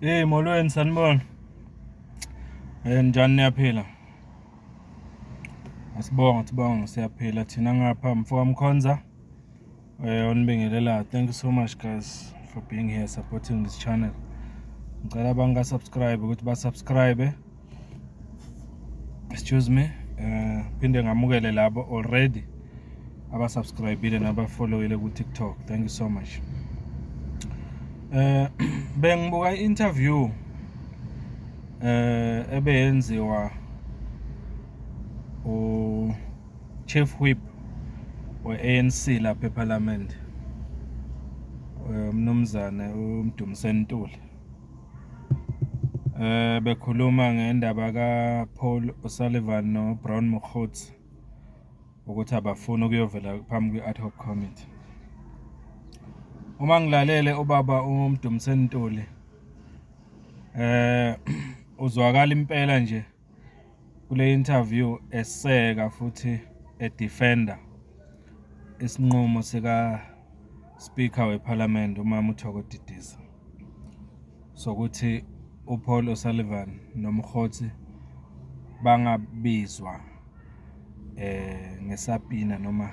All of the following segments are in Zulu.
Hey, molweni, sanibona. Njani, niyaphila? Asibonge, sibonge, siyaphila thina ngapha. Mfoka Mkhonza onibingelelayo. Thank you so much, guys, for being here, supporting this channel. Ngicela abanga-subscribe ukuthi ba-subscribe. Excuse me. Phinde ngamukele labo already abasubscribile nabafollowile ku TikTok. Thank you so much. Bengibuka i-interview ebeyenziwa u Chief Whip we-ANC lapha eParliament, umnumzane uMdumiseni Ntuli, bekhuluma ngendaba ka Paul O'Sullivan no Brown Mogotsi ukuthi abafuni ukuyovela phambi kwe-ad hoc committee. Uma ngilalele ubaba uMdumiseni Ntuli, uzwakala impela nje kule interview eseka futhi edefenda isinqumo sika Speaker weParliament, umama uThoko Didiza, sokuthi uPaul O'Sullivan noMogotsi bangabizwa ngesubpoena noma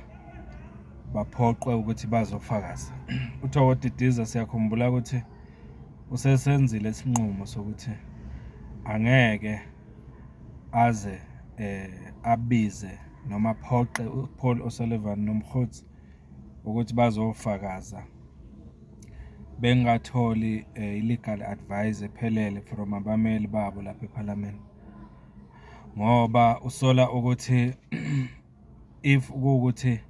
baphoqwe ukuthi bazofakaza. UThoko Didiza, siyakhumbula ukuthi usesenzile isinqumo sokuthi angeke aze abize noma aphoqe uPaul O'Sullivan noMogotsi ukuthi bazofakaza bengatholi i-legal advice ephelele from abameli babo lapha ePhalamende, ngoba usola ukuthi if kuwukuthi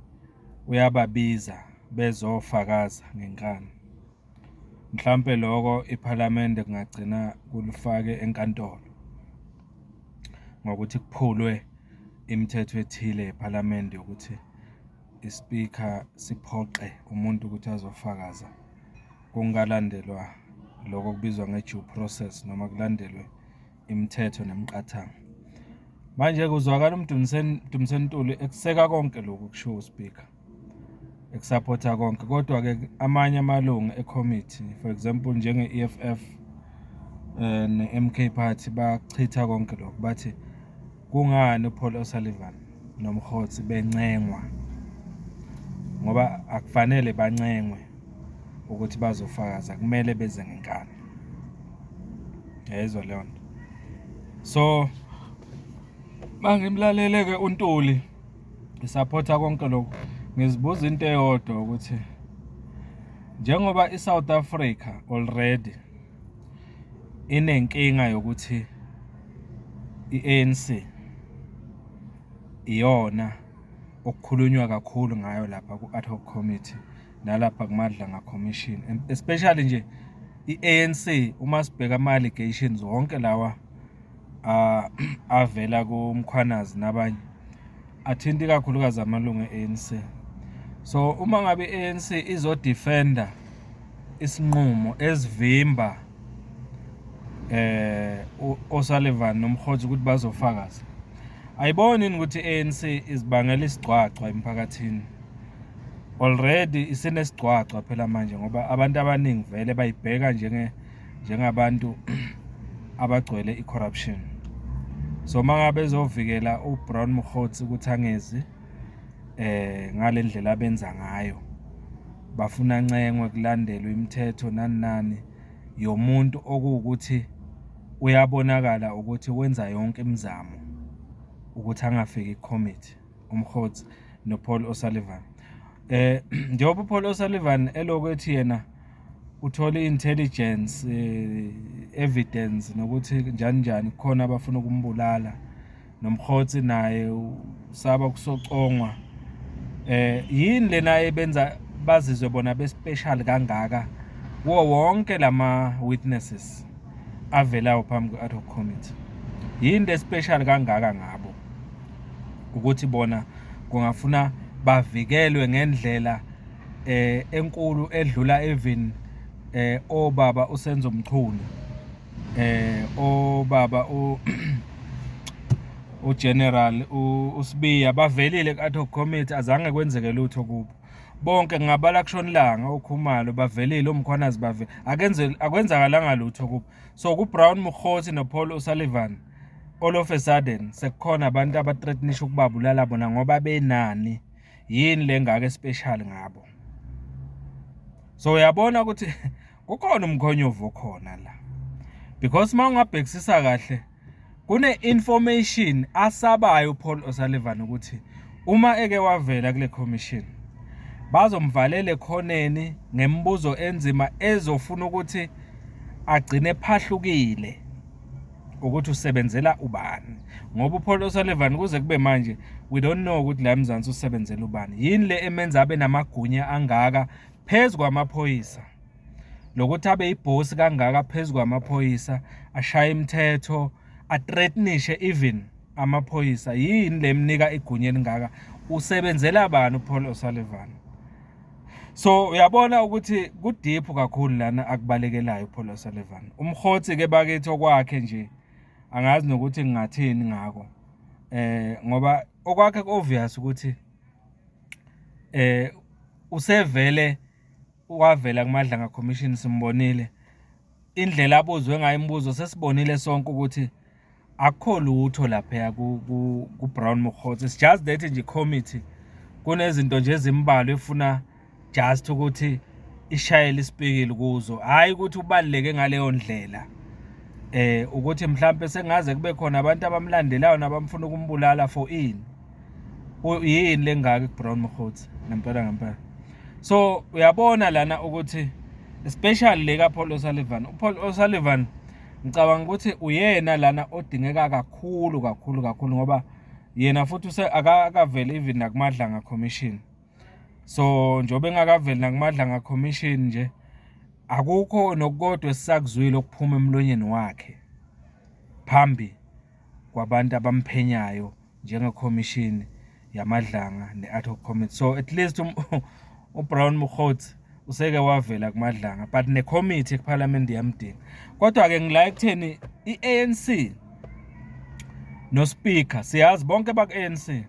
uyababiza bezofakaza ngenkani, mhlampe loko iPhalamende kungagcina kulifake enkantolo ngokuthi kuphulwe imithetho ethile yePhalamende yokuthi ispeaker siphoqe umuntu ukuthi azofakaza kungalandelwa lokho okubizwa nge-due process noma kulandelwe imithetho nemiqathango. Manje kuzwakala uMdumiseni Ntuli ekuseka konke lokhu kushiwo uspeaker, ekusaphotha konke, kodwa-ke amanye amalungu ekhomiti, for example njenge-EFF ne-MK Party, bachitha konke lokhu, bathi kungani uPaul O'Sullivan noMogotsi bencengwa, ngoba akufanele bancengwe ukuthi bazofakaza, kumele beze ngenkani. Yayizwa leyo nto. So mangimlalele-ke uNtuli ngisaphotha konke lokhu, ngizibuza into eyodwa ukuthi njengoba i-South Africa already inenkinga yokuthi i-ANC iyona okukhulunywa kakhulu ngayo lapha ku-ad hoc committee nalapha kuMadlanga Commission, especially nje i-ANC, uma sibheka ama-allegations wonke lawa avela kuMkhwanazi nabanye, athinta ikakhulukazi amalungu e-ANC. So uma ngabe i-ANC izodefenda isinqumo esivimba O'Sullivan noMogotsi ukuthi bazofakaza, ayiboni yini ukuthi i-ANC izibangela isigcwagcwa emphakathini? Already isinesigcwagcwa phela manje, ngoba abantu abaningi vele bayibheka njengabantu abagcwele i-corruption. So uma ngabe ezovikela uBrown Mogotsi ukuthi angezi ngale ndlela abenza ngayo, bafuna ancengwe, kulandelwe imithetho nani nani yomuntu okuwukuthi uyabonakala ukuthi wenza yonke imizamo ukuthi angafiki ku-committee, uMogotsi noPaul O'Sullivan. Njengoba uPaul O'Sullivan elokhu ethi yena uthola i-intelligence, evidence nokuthi njani njani kukhona abafuna ukumbulala, noMogotsi naye usaba ukusocongwa, yini lena ebenza bazizwe bona be-special kangaka kuwo wonke lama witnesses avelayo phambi kwe-ad hoc committee? Yini le special kangaka ngabo ukuthi bona kungafuna bavikelwe ngendlela enkulu edlula even obaba uSenzo Mchunu, obaba uGeneral uSibiya? Bavelile ku-ad hoc committee, azange kwenzeke lutho kubo. Bonke ngingabala kushona ilanga, oKhumalo bavelile, oMkhwanazi bavele, akenze akwenzakalanga lutho kubo. So ku-Brown Mogotsi no-Paul O'Sullivan, all of a sudden sekukhona abantu aba-threaten-isha ukubabulala bona ngoba benani. Yini le ngaka e-special ngabo? So uyabona ukuthi kukhona umkhonyovu okhona la, because uma ungabhekisisa kahle kune-information asabayo uPaul O'Sullivan ukuthi uma eke wavela kule commission bazomvalela ekhoneni ngemibuzo enzima ezofuna ukuthi agcine phahlukile ukuthi usebenzela ubani, ngoba uPaul O'Sullivan kuze kube manje we don't know ukuthi la eMzansi usebenzela ubani. Yini le emenza abe namagunya angaka phezu kwamaphoyisa, lokuthi abe ibhosi kangaka phezu kwamaphoyisa, ashaye imithetho, a-threaten-ishe even amaphoyisa? Yini le emnika igunya elingaka? Usebenzela bani uPaul O'Sullivan? So uyabona ukuthi ku-deep kakhulu lana akubalekelayo uPaul O'Sullivan. UMogotsi ke bakithi, okwakhe nje angazi nokuthi ngingathini ngako, ngoba okwakhe ku-obvious ukuthi usevele wavela kuMadlanga Commission. Simbonile indlela abuzwe ngayo imibuzo, sesibonile sonke ukuthi akukho lutho laphaya ku-Brown Mogotsi. It's just that nje committee kunezinto nje ezimbalwa efuna just ukuthi ishayele isipikili kuzo, hhayi ukuthi ubaluleke ngaleyo ndlela ukuthi mhlampe sengaze kube khona abantu abamlandelayo nabamfuna ukumbulala for ini. Yini lengaka ku-Brown Mogotsi ngempela ngempela? So uyabona lana ukuthi especially le kaPaul O'Sullivan, uPaul O'Sullivan ngicabanga ukuthi uyena lana odingeka kakhulu kakhulu kakhulu, ngoba yena futhi akakaveli even nakuMadlanga Commission. So njengoba engakaveli nakuMadlanga Commission nje, akukho nokukodwa esisakuzwile okuphuma emlonyeni wakhe phambi kwabantu abamphenyayo njengekhomishini yaMadlanga ne-ad hoc committee. So at least uBrown Mogotsi useke wavela kuMadlanga, but ne-committee ephalamende iyamdinga. Kodwa-ke ngila ekutheni i-ANC no-speaker, siyazi bonke baku-ANC,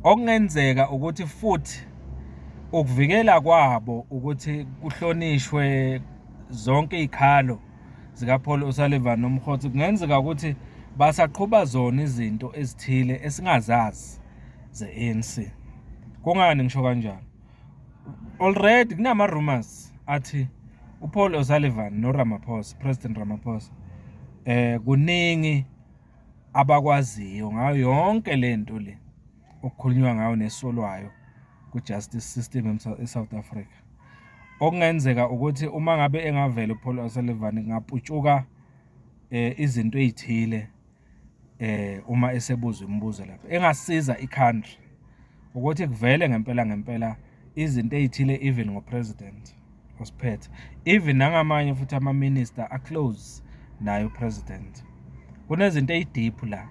okungenzeka ukuthi futhi ukuvikela kwabo ukuthi kuhlonishwe zonke iy'khalo zikaPaul O'Sullivan noMogotsi, kungenzeka ukuthi basaqhuba zona izinto ezithile esingazazi ze-ANC. Kungani ngisho kanjalo? Already kunama-rumors athi uPaul O'Sullivan noRamaphosa, President Ramaphosa, kuningi abakwaziyo ngayo yonke lento le okukhulunywa ngayo nesolwayo ku-justice system e-South Africa. Okungenzeka ukuthi uma ngabe engavela uPaul O'Sullivan kungaputshuka izinto ey'thile uma esebuzwa imibuzo lapha engasiza i-country ukuthi kuvele ngempela ngempela izinto ey'thile, even ngo-president osiphethe, even nangamanye futhi ama-minister a-close naye u-president. Kunezinto ey'deep la.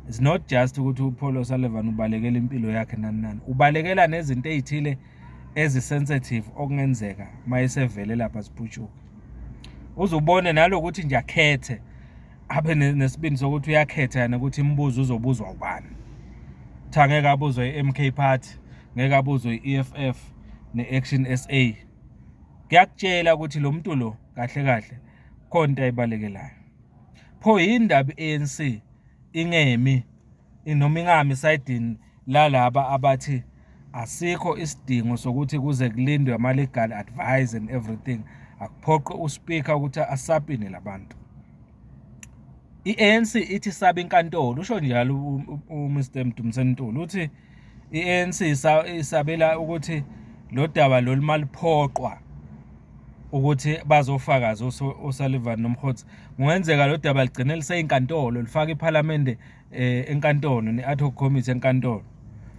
It's not just ukuthi uPaul O'Sullivan ubalekela impilo yakhe, nani nani, ubalekela nezinto ey'thile ezi-sensitive okungenzeka uma esevele lapha ziputshuke. Uze ubone nalokuthi nje akhethe, abe nesibindi sokuthi uyakhetha yena ukuthi imibuzo uzobuzwa ubani. Ukuthi angeke abuzwe i-MK Party, ngeke abuzwe i-EFF ne-Action SA. Kuyakutshela ukuthi lo muntu lo kahle kahle khona into ayibalekelayo. Pho yini indaba i-ANC ingemi noma ingami esayidini lalaba abathi asikho isidingo sokuthi kuze kulindwe ama-legal advice and everything, akuphoqe u-speaker ukuthi a-subpoena labantu? I-ANC ithi sabe inkantolo, usho njalo uMr Mdumiseni Ntuli, uthi i-ANC isabela ukuthi lo daba lolu maliphoqwa ukuthi bazofakaza oSullivan noMogotsi, kungenzeka lo daba ligcine lisey'nkantolo, lifake iphalamende enkantolo ne-ad hoc committee enkantolo.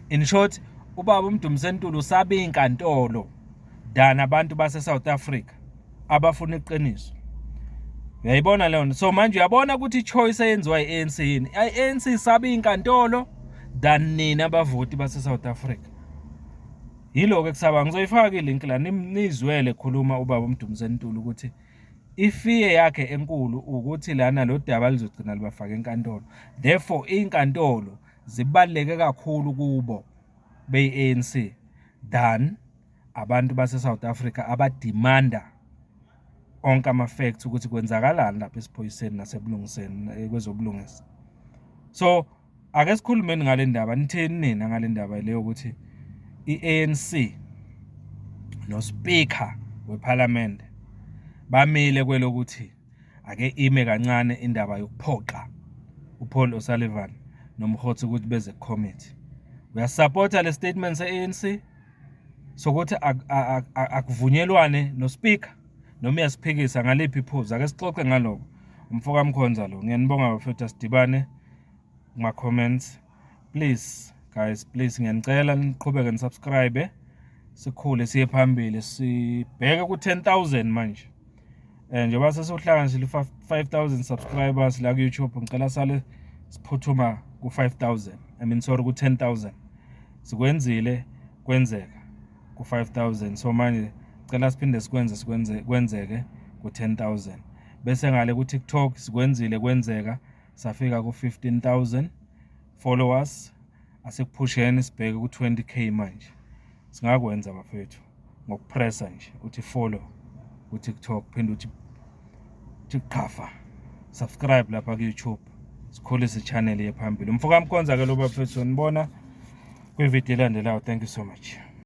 In short, ubaba uMdumiseni Ntuli usaba iy'nkantolo than abantu base-South Africa abafuna iqiniso. Uyayibona leyo nto? So manje uyabona ukuthi i-choice eyenziwa i-ANC yini? I-ANC isaba iy'nkantolo than nina abavoti base-South Africa. Yiloko ekusaba. Ngizoyifaka i-link la nizwele khuluma ubaba uMdumiseni Ntuli ukuthi i-fear yakhe enkulu ukuthi lana lo daba lizogcina libafaka enkantolo, therefore iy'nkantolo zibaluleke kakhulu kubo beyi-ANC than Abantu base-South Africa abadimanda onke ama-facts ukuthi kwenzakalani lapha esiphoyiseni nasebulungiseni, kwezobulungisa. So, ake sikhulumeni ngale ndaba, nithini nina ngale ndaba le yokuthi i-A_N_C no-Speaker wephalamende bamile kwelokuthi ake ime kancane indaba yokuphoqa uPaul O'Sullivan noMokgotsi ukuthi beze kukhomithi. Uyasapotha le statement se-A_N_C sokuthi akuvunyelwane no-Speaker noma uyasiphikisa ngaliphi iphuzu? Ake sixoxe ngalokho. Umfoka Mkhonza lo, ngiyanibonga bafethu, asidibane kuma-comments. Please guys, please, ngiyanicela niqhubeke ni-subscribe, sikhule siye phambili, sibheke ku-10,000 manje. Njengoba sesiwuhlanganisile u-5,000 subscribers la ku-YouTube, ngicela sale siphuthuma ku-5,000, I mean, sorry, ku-10,000. Sikwenzile kwenzeka ku-5,000, so manje cela siphinde sikwenze, sikwenze kwenzeke ku-10,000. Bese ngale ku-TikTok sikwenzile kwenzeka, safika ku-15,000 followers. Asikuphusheni sibheke ku-20K manje. Singakwenza bafethu ngokupressa nje uthi follow ku-TikTok, phinde uthi qhafa subscribe lapha ku-YouTube, sikhulise i-channel iye phambili. Umfoka Mkhonza-ke lo bafethu, nibona kwividiyo elandelayo. Thank you so much.